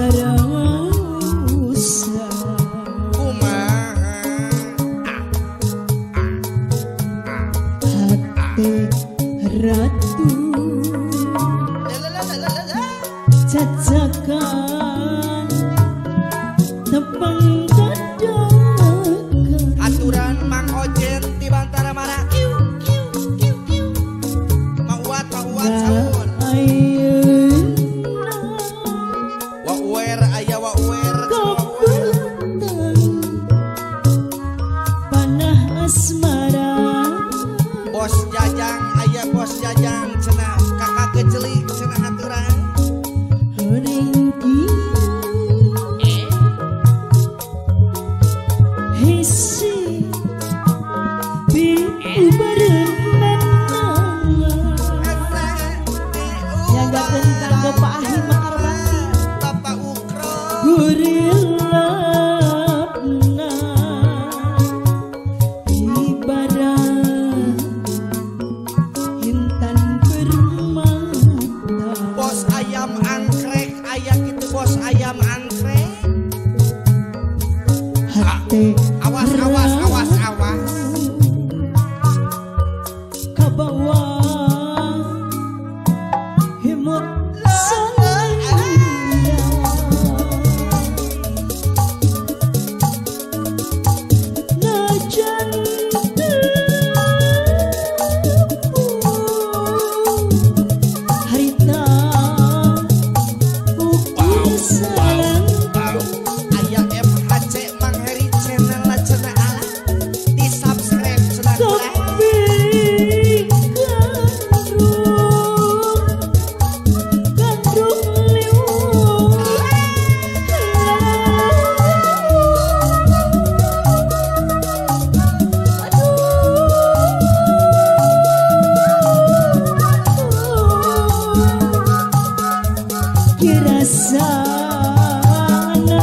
Barausa Kumaha Hati ratu cacakan tepang kadokan Aturan Mang Ojen di Bantara Mara kiu kiu kiu kiu Mang Uat saun Ayeuna Wa uwer aya wa uwer kabeutang panah asmara Bos Jajang aya bos Jajang cenah kakak kecelik cenah aturan Ringki hese piubareunana yang gak kentang Bapak Ahi Mekar Bakti Bapak Ukro gurilapna ibarat intan permata Bos ayam angkrek aya kitu bos ayam angkrek hate Awas awas awas awas kabawa himut salaya najan tepung harita ukir salangku Aya MHC Mang Heri channel cenah ala di subscribe cenah kula Tapi gandrung gandrung liwung Aduh kirasana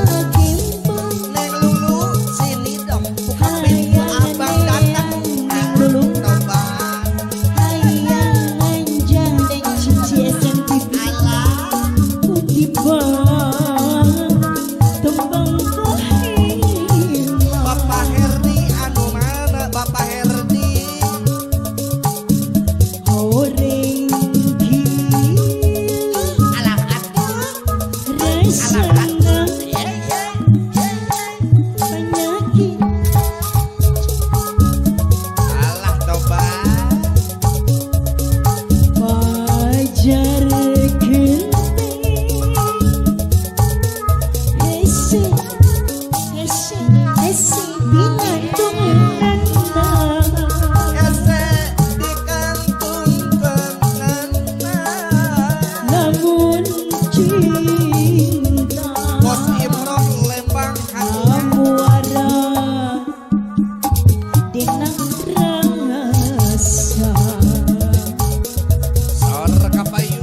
kagimpang Neng Lulu sini dong buka pintu abang datang Neng Lulu Tobat hayang anjang deng cici SMTV alah kutipan tembang kahila Bapak Herdi anu mana Bapak Herdi horeng gila alah atuh resana ye ye ye ye penyakit alah tobat fajar genting hese hese hese binantungan Ese di kantung kenana namun cinta Bos Imron Lembang haturan muara dina rasa Sor kapayu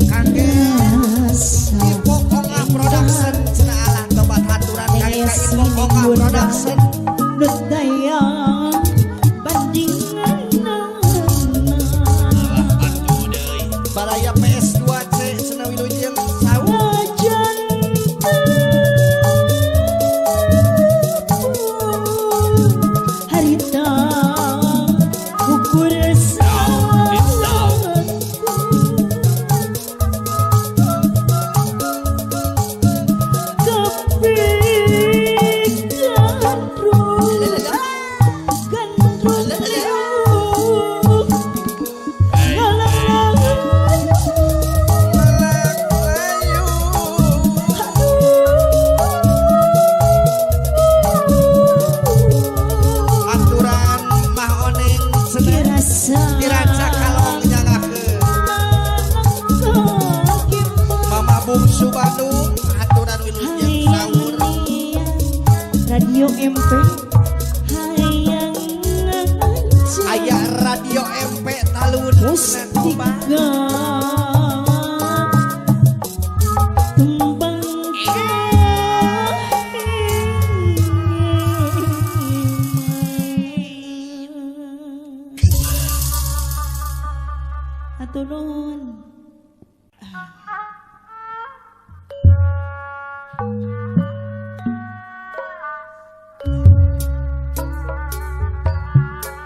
kangge rasa Ipo Ongah Production cenah alah tobat haturan kangge ka Ipo Ongah Production nu daya bandinganna atuh deui baraya PS2C cenah wilujeng saur najan tepung harita ukur salahku tapi gandrung gandrung liuk ngalang Melak layu aturan Mah Oneng cenah Kirasa diraca kalong nyangakeun Mama Bungsu Bandung aturan wilujeng sahur Radio MP hayang aya radio MP talun cenah tobat Mustika tembang Atur nuhun.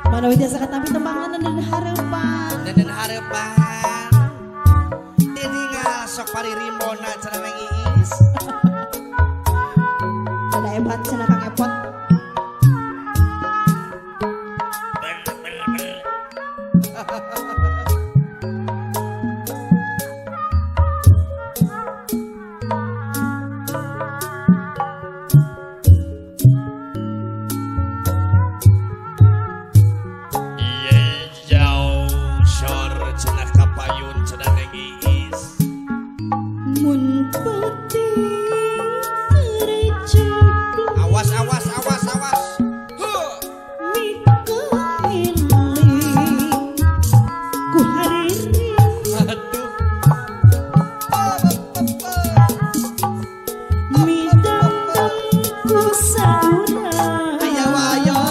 Mana we tiasa katampi tembangan dan harapan. Dan harapan. Diningal sok paririmbona cenah Neng Iis. Ada hebat cenah Kang Epot. Awas awas awas awas. Aduh. Ayo ayo.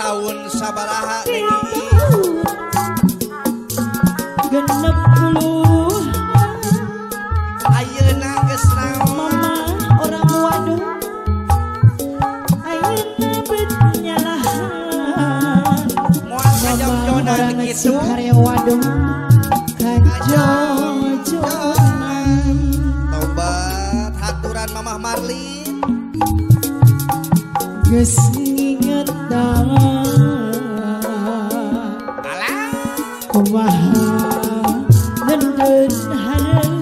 Tahun sabaraha Neng Iis. 60 ayeuna geus naon mama orang waduh ayeuna bet nyalahan moal kajong-jonan kitu waduh kajong-jonan. Tobat haturan Mamah Marlin geus ngingetan alah kumaha nenden hareup.